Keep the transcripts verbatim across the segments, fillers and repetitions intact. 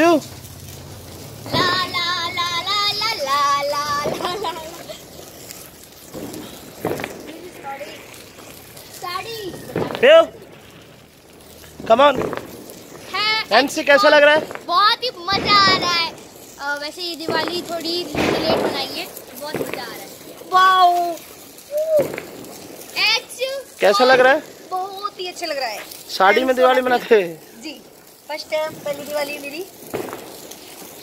क्यों? ला ला ला ला ला ला ला ला ला। साड़ी। क्यों? Come on. है एमसी, कैसा लग रहा है? बहुत ही मजा आ रहा है। अ, वैसे ये दिवाली थोड़ी लेट मनाई है, बहुत मजा आ रहा है। वाओ। कैसा लग रहा है? बहुत ही अच्छा लग रहा है। साड़ी में दिवाली मनाते हैं। जी, फर्स्ट टाइम, पहली दिवाली मेरी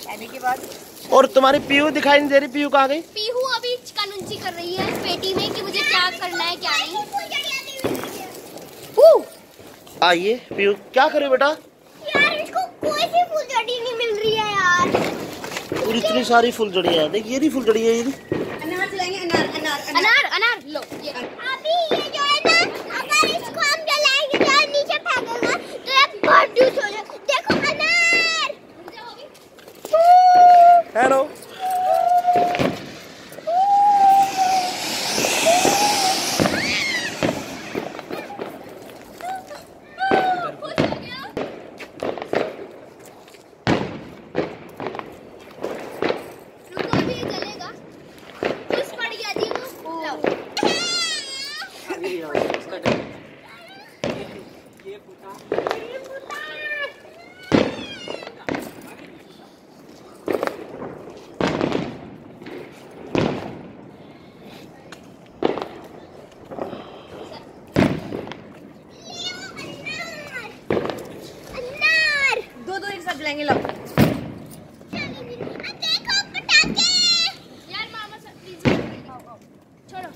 शादी के बाद। और तुम्हारी पीहू दिखाई नहीं दे रही, पीहू कहाँ गई? पीहू अभी चिकनउंची कर रही है पेटी में कि मुझे क्या करना है, क्या नहीं। आइए पीहू, क्या करे बेटा? यार, इसको कोई सी फुलझड़ी नहीं मिल रही है यार। और इतनी सारी फुलझड़ी है, देख ये नहीं फुलझड़ी है, ये नहीं। अनार जलाएंगे, अनार, अनार, अनार। अनार, अनार लो, ये। अभी ये जो है ना, अगर इसको हम जलाएंगे तो नीचे फेंकेगा तो ये बहुत दूर हो जाए। देखो अनार। हेलो। रुको, अभी ये जलेगा। कुछ पड़ गया जी वो। लो। दो दो एक साथ जलाएंगे, लाओ। देखो पटाखे। यार मामा सब प्लीज। छोड़ो।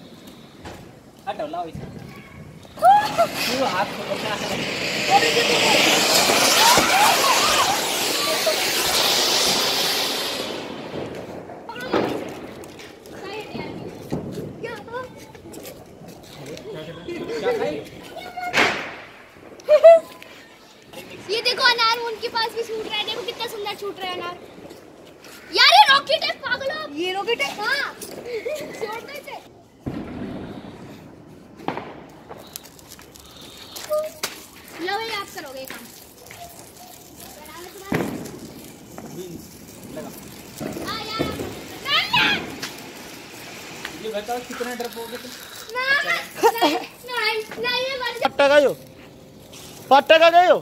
हटो, लाओ इसे। तू हाथ को पकड़ा है। ये देखो अनार उनके पास भी छूट रहा है, देखो कितना सुंदर छूट रहा है अनार। यार ये रॉकेट है पागलों। ये रॉकेट है। हाँ। छोड़ दो इसे। लो भाई आप करोगे काम। बीन्स लगा। हाँ यार। ये बताओ कितना डरपोक हो तुम? नहीं, नहीं, नहीं, ये मर जा। पट्टा का यो, पट्टा का गयो।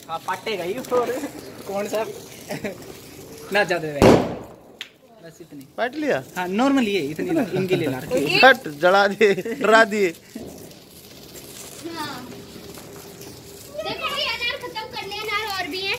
हाँ, पाटेगा ही। और कौन सा? ना ज्यादा भाई, बस इतनी। बैठ लिया। हाँ, नॉर्मल ये इतनी ला, इनके लिए ला रखी। हट, जला दिए, डरा दिए।